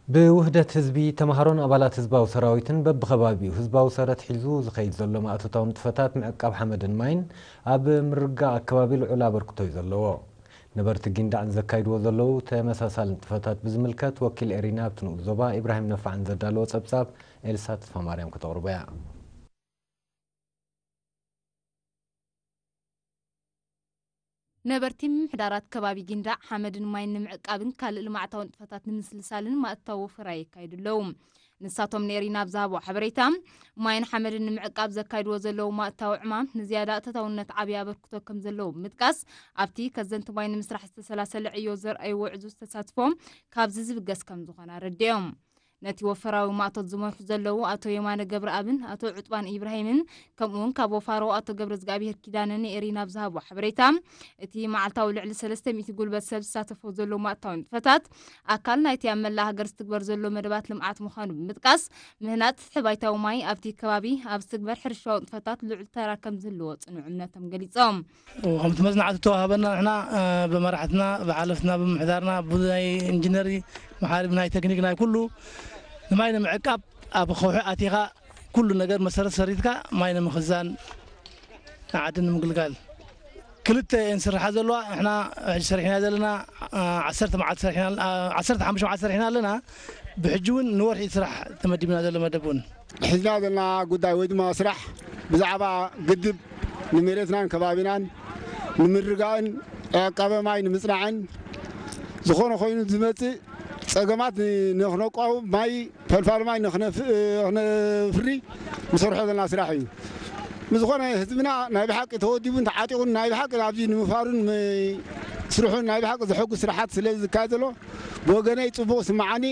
ብውህደት ህዝቢ፣ ተምሃሮን ኣባላት ህዝባዊ ሰራዊትን በብኸባቢኡ ህዝባዊ ሰረት ሒዙ ዝኸይድ ዘሎ ማእቶታዊ ንጥፈታት ምዕቃብ ሓመድን ማይን ኣብ ምርጋእ ኣከባቢ ልዑል ኣበርክቶ እዩ ዘለዎ። ነበርቲ ጊንዳዕ ንዘካይድዎ ዘለዉ ተመሳሳሊ ንጥፈታት ብዝምልከት ወኪል ኤሪና ኣብቲ ንኡስ ዞባ ኢብራሂም ነፋዕን ዘዳለዎ ጸብጻብ ኤልሳ ተስፋማርያም ከተቕርቦ እያ። ነበርቲ ምምሕዳራት ከባቢ ጊንዳዕ ሓመድን ማይን ንምዕቃብን ካልእ ልምዓታዊ ንጥፈታት ንምስልሳልን ማእታዊ ወፈራ የካይዱ ኣለዉ። ንሳቶም ነይሪ ናብ ዝሃቦ ሓበሬታ፣ ማይን ሓመድን ንምዕቃብ ዘካይድዎ ዘለዉ ማእታዊ ዕማም ንዝያዳ ተታውነት ዓብዪ ኣበርክቶ ከም ዘለዎ ብምጥቃስ፣ ኣብቲ ከዘንቲ ማይ ንምስራሕ ዝተሰላሰለ ዕዮ ዘርኣይዎ ዕዙዝ ተሳትፎ ካብዚ ዝብገስ ከም ዝኾነ ኣረዲኦም። ነቲ ወፈራዊ ማእቶት ዝመርሑ ዘለዉ ኣቶ የማነ ገብረኣብን ኣቶ ዑጥባን ኢብራሂምን፣ ከምኡውን ካብ ወፋሮ ኣቶ ገብረ እግዚኣብሔር ኪዳነ ንኤሪ ናብ ዝሃቦ ሓበሬታ፣ እቲ መዓልታዊ ልዕሊ ሰለስተ ሚእቲ ጉልበት ሰብ ዝሳተፎ ዘሎ ማእታዊ ንጥፈታት ኣካል ናይቲ ኣብ መላእ ሃገር ዝትግበር ዘሎ መደባት ልምዓት ምዃኑ ብምጥቃስ፣ ምህናጽ ትሕባይታዊ ማይ ኣብቲ ከባቢ ኣብ ዝትግበር ሕርሻዊ ንጥፈታት ልዑል ተራ ከም ዝህልዎ ጽኑዕ እምነቶም ገሊጾም። ከምቲ መጽናዕቲ ተዋሃበና ንሕና፣ እ፣ ብመራሕትና፣ ብሓለፍትና፣ ብምምሕዳርና፣ ብናይ ኢንጂነሪ መሓሪ፣ ብናይ ቴክኒክ፣ ናይ ኩሉ ንማይ ንምዕቃብ ኣብ ከውሒ ኣቲኻ ኩሉ ነገር መሰረት ሰሪትካ ማይ ንምኽዛን ንዓዲ ንምግልጋል ክልተ እየን ዝስርሓ ዘለዋ። ንሕና ሕጂ ሰሪሕና ዘለና፣ እ፣ ዓሰርተ መዓልቲ ሰሪሕና፣ እ፣ ዓሰርተ ሓሙሽተ መዓልቲ ሰሪሕና ኣለና። ብሕጂ እውን ንወርሒ ስራሕ ተመዲብና ዘሎ መደብ እውን ሒዝና ዘለና ጉዳይ ወይ ድማ ስራሕ ብዛዕባ ግድብ ንመሬትናን ከባቢናን ንምርጋእን ዕቃበ ማይ ንምጽናዕን፣ ዝኾነ ኮይኑ ዝመጽእ ጸገማት ን-፣ ንኽነቋውም፣ ማይ ፈልፋሊ ማይ ንኽነፍ-፣ እ፣ ክነፍሪ ንሰርሖ ዘለና ስራሕ እዩ። ምስ ዝኾነ ህዝብና ናይ ብሓቂ ተወዲቡን ተዓጢቑን ናይ ብሓቂ ኣብዚ ንምፋሩን ም-፣ ስርሑን ናይ ብሓቂ ዘሐጉስ ስራሓት ስለ ዝካየድ ዘሎ ብወገነይ ጽቡቕ ስምዓኒ።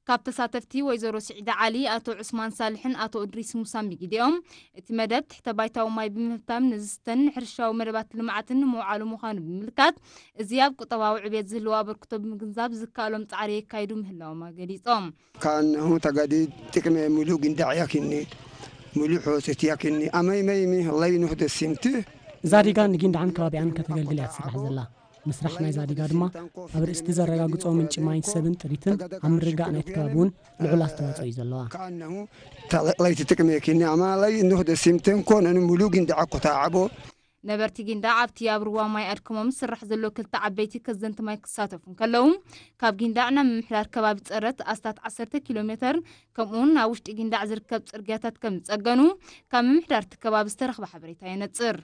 ካብ ተሳተፍቲ ወይዘሮ ስዒዳ ዓሊ፣ ኣቶ ዑስማን ሳልሕን ኣቶ እድሪስ ሙሳን ብጊዲኦም፣ እቲ መደብ ትሕተ ባይታዊ ማይ ብምህብታም ንዝስተን ንሕርሻዊ መደባት ልምዓትን ንምውዓሉ ምዃኑ ብምምልካት፣ እዚ ኣብ ቁጠባዊ ዕቤት ዝህልዎ ኣበርክቶ ብምግንዛብ ዝከኣሎም ጻዕሪ የካይዱ ምህላዎም ገሊጾም። كأنه تجديد ጥቅሜ ሙሉ ጊንዳዕ ያኪኒ፣ ሙሉ ሖሰት ያኪኒ፣ ኣመይ መይሚ ለይ ኑህ ደሲምቲ። እዛ ዲጋ ንጊንዳዕን ከባቢኣን ከተገልግል እያ ትስራሕ ዘላ። ምስራሕ ናይዛ ዲጋ ድማ ኣብ ርእስቲ ዘረጋግጾ ምንጪ ማይ ሰብን ጥሪትን ኣብ ምርጋእ ናይቲ ከባቢ እውን ልዑል ኣስተዋጽኦ እዩ ዘለዋ። كأنه ለይቲ ጥቅሜ ኪኒ ኣማ ለይ ኑህ ደሲምትን ኮነን ሙሉ ጊንዳዕ ኮታ ዓቦ። ነበርቲ ጊንዳዕ ኣብቲ ኣብ ሩባ ማይ ኣድክሞም ዝስራሕ ዘሎ ክልተ ዓበይቲ ከዘንቲ ማይ ክሳተፉ እንከለዉ፣ ካብ ጊንዳዕ ናብ ምምሕዳር ከባቢ ጸረት ኣስታት ዓሰርተ ኪሎ ሜተር፣ ከምኡውን ኣብ ውሽጢ ጊንዳዕ ዝርከብ ጽርግያታት ከም ዝጸገኑ ካብ ምምሕዳር እቲ ከባቢ ዝተረኽበ ሓበሬታ የነጽር።